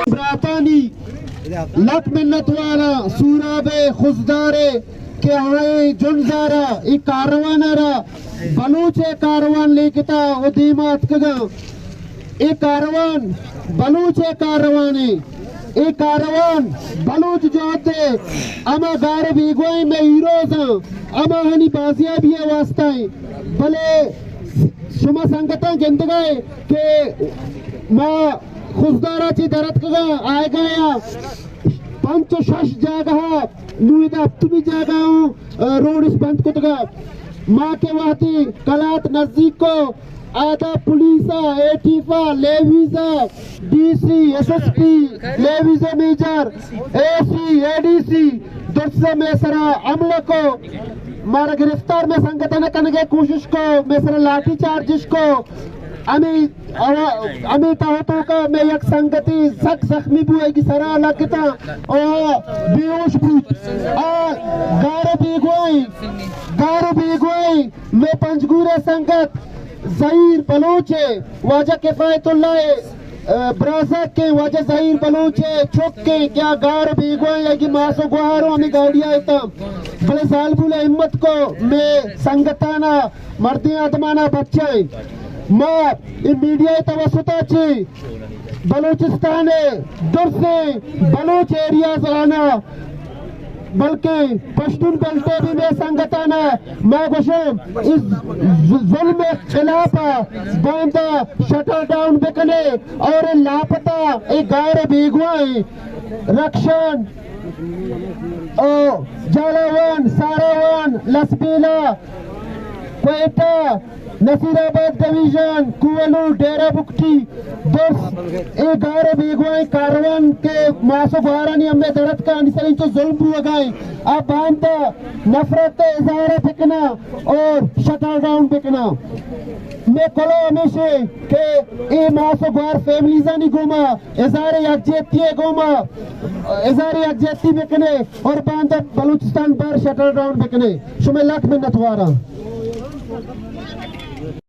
براتانی لک منت والا سوراب خضدار کہ آئے جنزارا ای کاروان را بلوچ کاروان لیکتا و دیما اتکگا۔ اے کاروان بلوچ ءِ کاروان ایں۔ اے کاروان بلوچ جہد ءِ ہما گار ءُ بیگواہیں مئے ہیروز آں، ہماہانی بازیابی ءِ واستہ ایں۔ بلے شما سنگتاں گندگ ءَ ئے کہ ما خضدار ءَ چہ در اتکگاں، آیگ ءَ آں، پنچ ءُ شش جاگہ ءَ نوں ادا ہپتمی جاگہ ءَ اوں، روڈ اش بند کتگ ءَ۔ ما کہ وہدے کلات نزیک کو، آدا پولیس ءَ، اے ٹی ایف ءَ، لیویز ءَ، D C, S S P, levies ءِ major, A C, A D C, درس ءَ مئے سرا حملہ کو، مارا گرفتار مئے سنگتاں کنگ ءِ کوشش کو، مئے سرا لاٹھی چارج اش کو۔ ہمے، ہمے تہا توکا مئے یک سنگتے سک زخمی بو، ایگی سرا لگتا، او بے ہوش بوت۔ آ گار ءُ بیگواہیں، گار ءُ بیگواہیں مئے پنجگور ءِ سنگت زہیر بلوچ ءِ، واجہ کفایت اللہ ءِ، ءَ، برازتکیں واجہ زہیر بلوچ ءِ چکیں کہ آ گار ءُ بیگواہیں، ایگی ماس ءُ گوہار ہمے گاڑی ءَ اتاں، بلے زالبول ءَ ہمت کو مئے سنگتانا، مردیں آدمانا بچائیں۔ ما اے میڈیا ءِ توسط ءَ چہ بلوچستان ءِ درسیں بلوچ ایریاز آنا، بلکیں پشتون بیلٹ ءِ بھی مئے سنگتانا ما گوشاں، اس ظلم ءِ خلاف ءَ باندا شٹر ڈاؤن بکنے اور لاپتہ اے گار ءُ بیگواہیں رخشان، او جھالاوان، ساراوان، لسبیلہ، کوئٹہ، نصیر آباد ڈویژن، کوہلو، ڈیرہ بگٹی، درس اے گار ءُ بیگواہیں کاروان کہ ماس ءُ گوہارانی ہمے در اتکا، آنی سر انچو ظلم بوگا ایں، آ باندا نفرت ءِ اظہار بکنا اور شٹر ڈاؤن بکنا۔ مئے کلوہ ہمیش ایں کہ اے ماس ءُ گوہار فیملیزانی گوما اظہار یکجہتی ءِ گوما اظہار یکجہتی بکنے اور باندا بلوچستان بار شٹر ڈاؤن بکنے۔ شمئے لک منت واراں۔